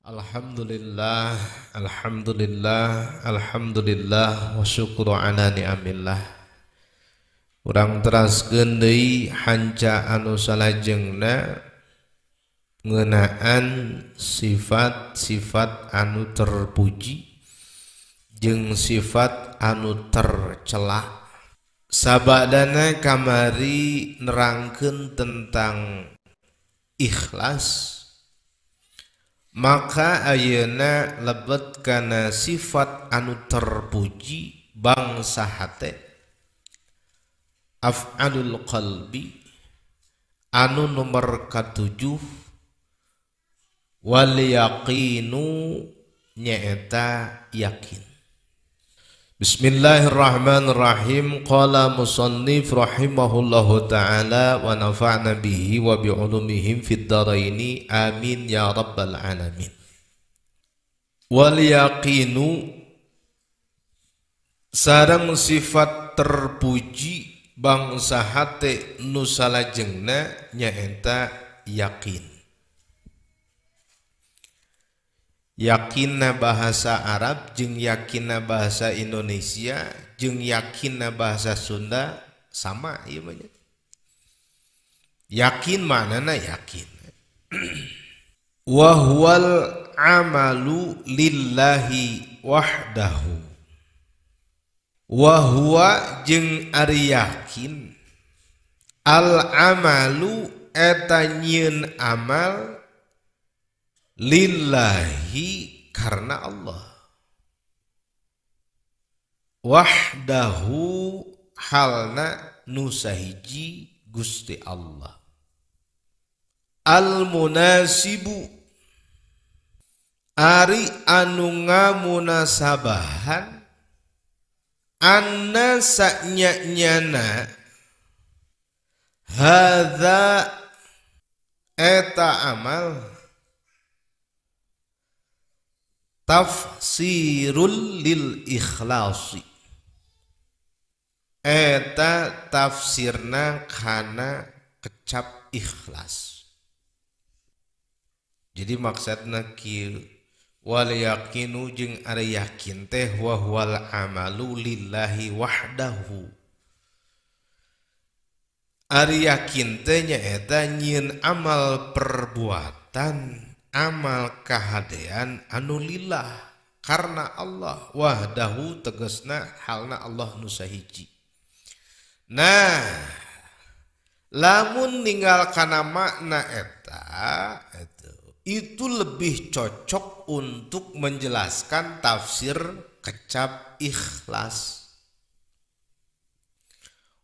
Alhamdulillah, alhamdulillah, alhamdulillah wa syukru ala ni'amillah. Urang teraskeun deui hanca anu salajengna ngeunaan sifat-sifat anu terpuji jeung sifat anu tercela. Sabadana kamari nerangkeun tentang ikhlas, maka ayeuna lebet kana sifat anu terpuji bangsa hate, af'alul qalbi anu nomor katujuh, wal yaqinu nyaeta yakin. Bismillahirrahmanirrahim. Qala musannif rahimahullahu ta'ala wa nafa'na bihi wa bi'ulumihim fid dharaini amin ya rabbal alamin. Wal yaqinu sareng sifat terpuji bangsa hate nu salajengna nyaeta yakin. Yakinna bahasa Arab jeung yakinna bahasa Indonesia jeung yakinna bahasa Sunda sama ieu mah. Yakin maknana yakin. Wa huwal amalu lillahi wahdahu. Wa huwa jeung ari yakin al amalu eta nyieun amal lillahi karena Allah, wahdahu halna nusahiji Gusti Allah. Al munasibu ari anu ngamunasabahan anna sanyanyana hadza eta amal tafsirul lil ikhlasi eta tafsirna kana kecap ikhlas. Jadi maksudna kieu, wal yaqinu jeung ari yakin teh wa huwal amalu lillahi wahdahu. Ari yakin teh nyaeta nyieun amal perbuatan, amal kahadean anu lillah karena Allah, wahdahu tegesna halna Allah nu sahiji. Nah, lamun ninggal kana makna eta itu lebih cocok untuk menjelaskan tafsir kecap ikhlas.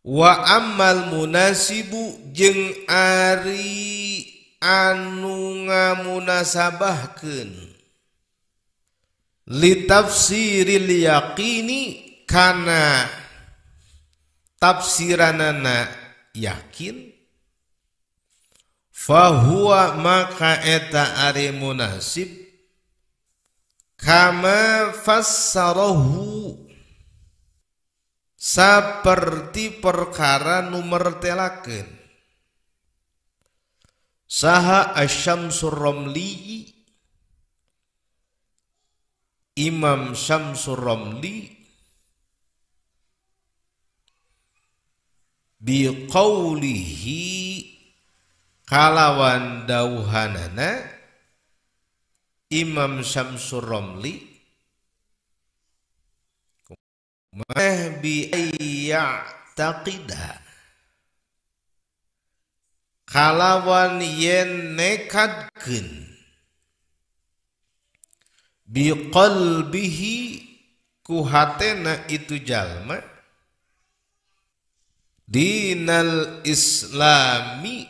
Wa ammal munasibu jeung ari anu ngamunasabahkeun li tafsiril yaqini kana tafsiranana yakin, fahuwa maka eta ari munasib kama fassarahu saperti perkara nu mertelakeun saha Asy-Syamsur Ramli, Imam Syamsur Ramli biqaulihi kalawan dauhanana Imam Syamsur Ramli mah bi ayya'taqida kalawan yen nekadkeun biqalbihi ku hatena itu jalma dinal islami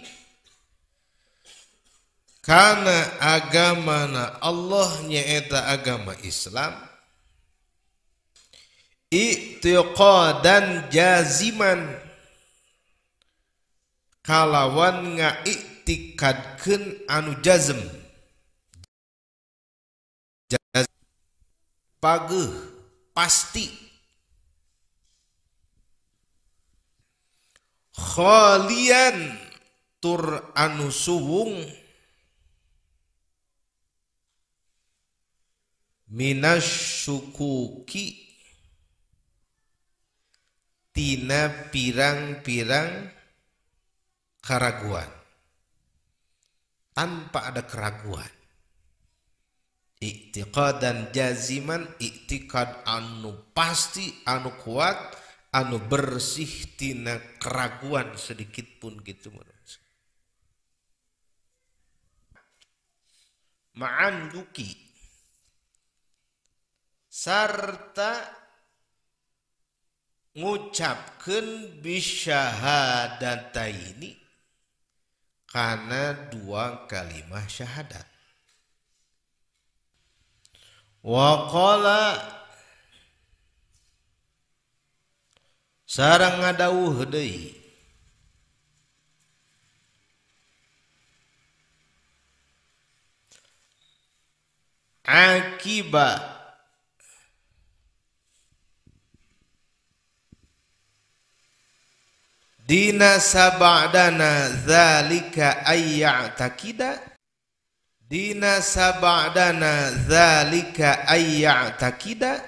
kana agamana Allah nyaeta agama Islam i'tiqadan jaziman kalawan ngaitikadkeun anu jazm, pageuh pasti, khalian tur anu suwung Minasyukuki tina pirang-pirang keraguan, tanpa ada keraguan. I'tiqadan jaziman, i'tiqad anu pasti, anu kuat, anu bersih tina keraguan sedikit pun gitu menurut. Ma'anduki sarta ngucapkeun bisyahadataini kana dua kalimah syahadat. Wa qala sareng ngadawuh deui akiba dina sabadana zalika ayya'takida dina sabadana zalika ayya'takida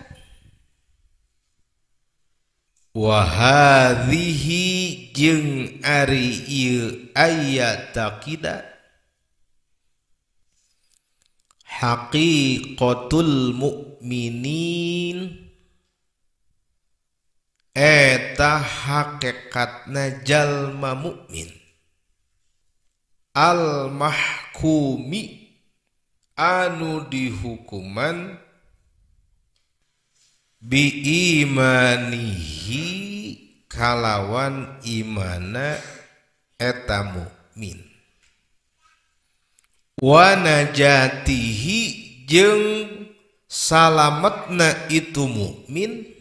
wa hadhihi jeung ari ieu ayya'takida haqiqatul mu'minin eta hakikatna jalma mukmin al mahkumi anu dihukuman bi imanihi kalawan imana eta mukmin wa najatihi jeung salametna itu mukmin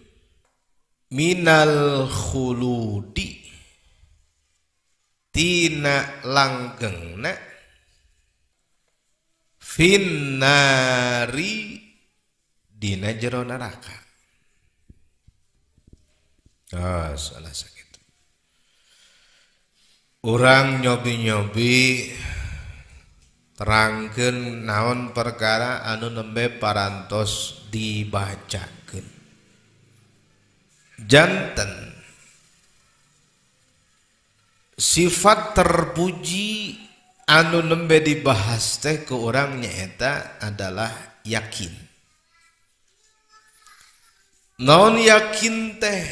minal khuludi tina langgengna finnari dina jero neraka. Ah, salah sakitu. Urang nyobi-nyobi terangkeun naon perkara anu nembe parantos dibacakeun. Janten sifat terpuji anu nembe dibahas teh ke urang nyaeta adalah yakin. Naon yakin teh?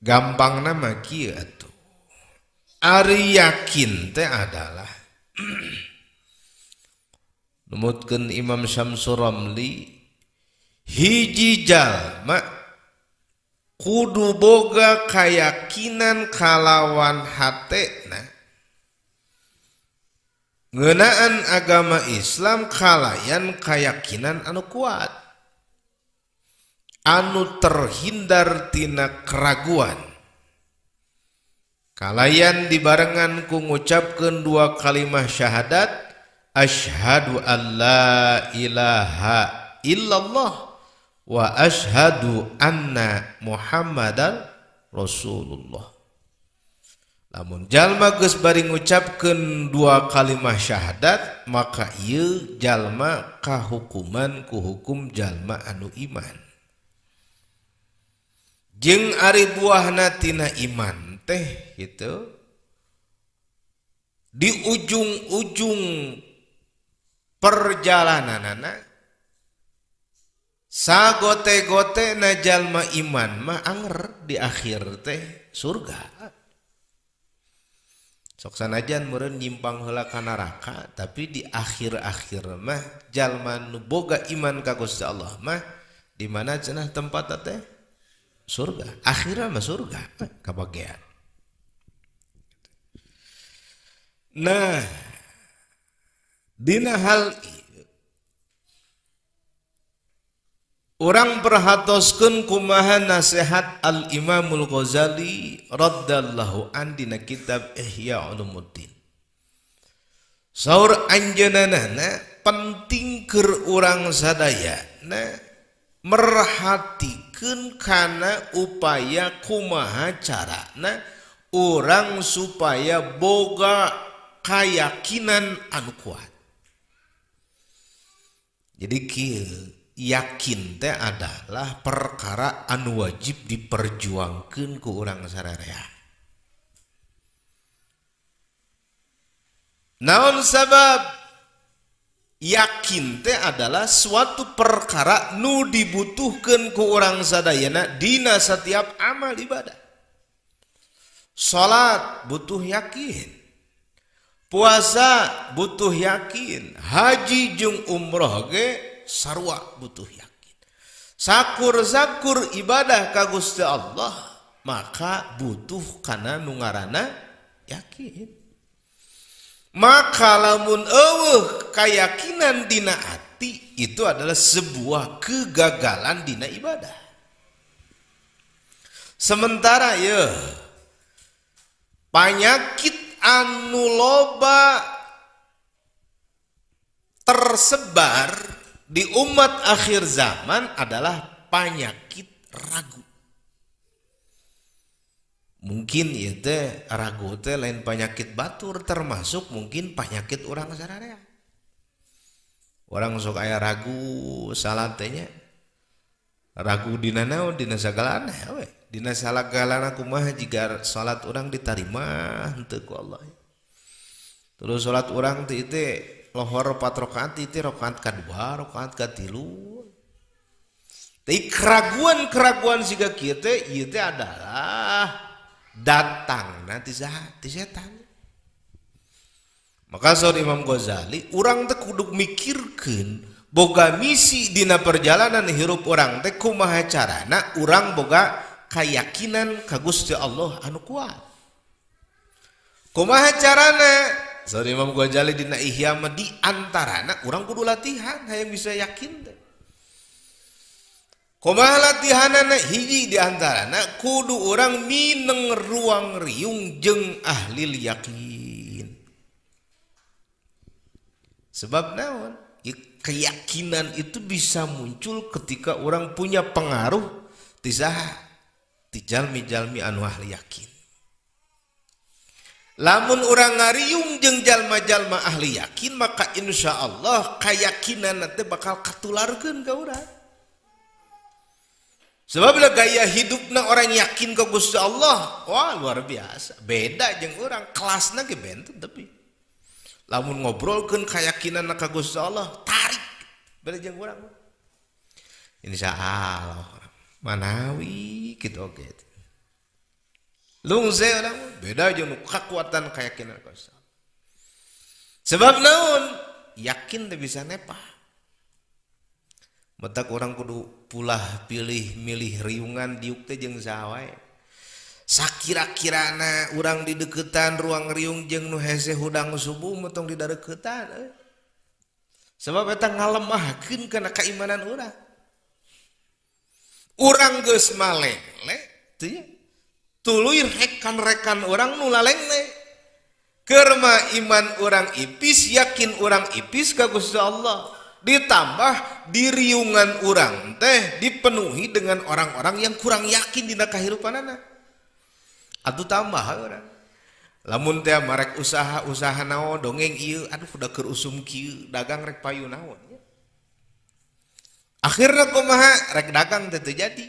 Gampangna mah kieu atuh. Ari yakin teh adalah numutkeun Imam Syamsul Ramli hiji jalma kudu boga kayakinan kalawan hatena ngeunaan agama Islam kalayan kayakinan anu kuat anu terhindar tina keraguan kalayan dibarengan ku ngucapkeun dua kalimah syahadat asyhadu alla ilaha illallah wa asyhadu anna Muhammadan Rasulullah. Lamun jalma geus bari ngucapkeun dua kalimah syahadat maka ieu jalma kahukuman ku hukum jalma anu iman. Jeung ari buahna tina iman teh gitu di ujung-ujung perjalananana sagote-gote na jalma iman mah anger di akhir teh surga. Sok sanajan meureun nyimpang heula ka neraka tapi di akhir-akhir mah jalma nu boga iman ka Gusti Allah mah di mana cenah tempat teh surga. Akhirna mah surga kabagean. Nah, dina hal urang perhatoskeun kumaha nasihat Al-Imamul Ghazali radhiyallahu an dina kitab Ihya Ulumuddin. Saur anjeunna penting keur urang sadayana merhatikeun kana upaya kumaha carana urang supaya boga kayakinan anu kuat. Jadi kieu yakin teh adalah perkara anu wajib diperjuangkeun ku urang sararea. Naon sabab? Yakin teh adalah suatu perkara nu dibutuhkeun ku urang sadayana dina setiap amal ibadah. Salat butuh yakin, puasa butuh yakin, haji jeung umroh ge sarua butuh yakin. Sakur-sakur ibadah ka Gusti Allah maka butuh kana nu ngaranna yakin. Maka lamun eueuh kayakinan dina ati itu adalah sebuah kegagalan dina ibadah. Sementara ye panyakit anu loba tersebar di umat akhir zaman adalah penyakit ragu. Mungkin ieu teh ragu teh lain penyakit batur, termasuk mungkin penyakit urang sararea. Orang sok aya ragu salat teh nya. Ragu dina naon, dina sagalana we. Dina sagalana kumaha jiga salat urang ditarima henteu ku Allah. Terus salat urang teh ieu lohor 4 rakaat itu rakaat kedua, rakaat katilu. Tapi keraguan-keraguan siga kieu teh ieu teh adalah datang nanti saha ti setan. Maka saur Imam Ghazali, urang teh kudu mikirkeun boga misi dina perjalanan hirup urang teh kumaha carana urang boga keyakinan ka Gusti Allah anu kuat. Kumaha carana? Saur Imam Ghazali dina Ihya mah di antarana urang kudu latihan hayang bisa yakin teh. Kumaha latihanana? Hiji di antarana kudu urang mineng ruang riung jeung ahli yakin. Sebab naon? Keyakinan itu bisa muncul ketika orang punya pengaruh ti saha? Ti jalmi-jalmi anu ahli yakin. Lamun urang ngariung jeung jalma-jalma ahli yakin maka insya Allah keyakinan nanti bakal katularkeun ka urang. Sebab bila gaya hidupna orang yakin ke Gusti Allah, wah luar biasa. Beda jeung urang, kelasna ge benten tapi. Lamun ngobrolkeun keyakinan ka Gusti Allah, tarik beda jeung urang. Insya Allah manawi kitu oge. Lungse orang beda jeung kekuatan keyakinan ka Gusti Allah. Sebab naon? Yakin teh bisa nepah. Matak orang kudu pulah pilih milih riungan diuk teh jeung saha wae. Sakira-kirana urang di deketan ruang riung jeung nu hese hudang subuh mah tong didareukeutan euy. Sebab eta ngalemahkeun kana keimanan urang. Urang geus malengle teu nya. Tuluy rekan-rekan orang nu lalengle. Keur mah iman urang ipis, yakin urang ipis ka Gusti Allah. Ditambah di riungan urang teh dipenuhi dengan orang-orang yang kurang yakin dina kahirupanana. Atuh tambah urang. Lamun teh marek usaha-usaha naon dongeng ieu, aduh udah keur usum kieu, dagang rek payu naon. Akhirna kumaha rek dagang teh teu jadi.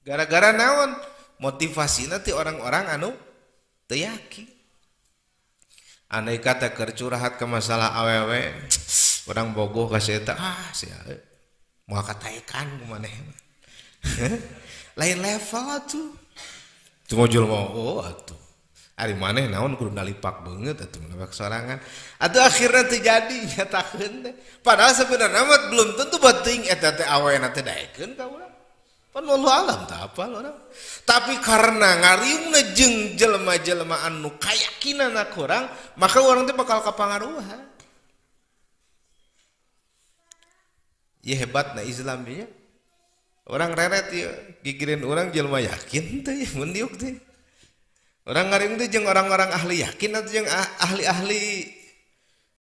Gara-gara naon? Motivasina ti orang-orang anu teu yakin. Andai kata keur curhat ke masalah awewe, orang bogoh ka si eta, ah sia moal kataekan ku maneh mah. Lain level atuh. Cuma jelema oh atuh. Ari maneh naon kudu nalipak beungeut atuh nalipak sorangan. Atuh akhirna teu jadi nyatakeun teh. Padahal sebenarnya mah belum tentu beuting eta teh awena teh daekeun ka urang. Pan wallahu alam tah apal urang. Tapi karena ngariungna jeung jelema-jelema anu kayakinanna kurang, maka urang teh bakal kapangaruhan. Ya hebatna Islam ya. Orang reret ya, gigireun urang jelema yakin teh mun diuk teh. Orang ngariung teh jeung orang-orang ahli yakin atau jeung ahli-ahli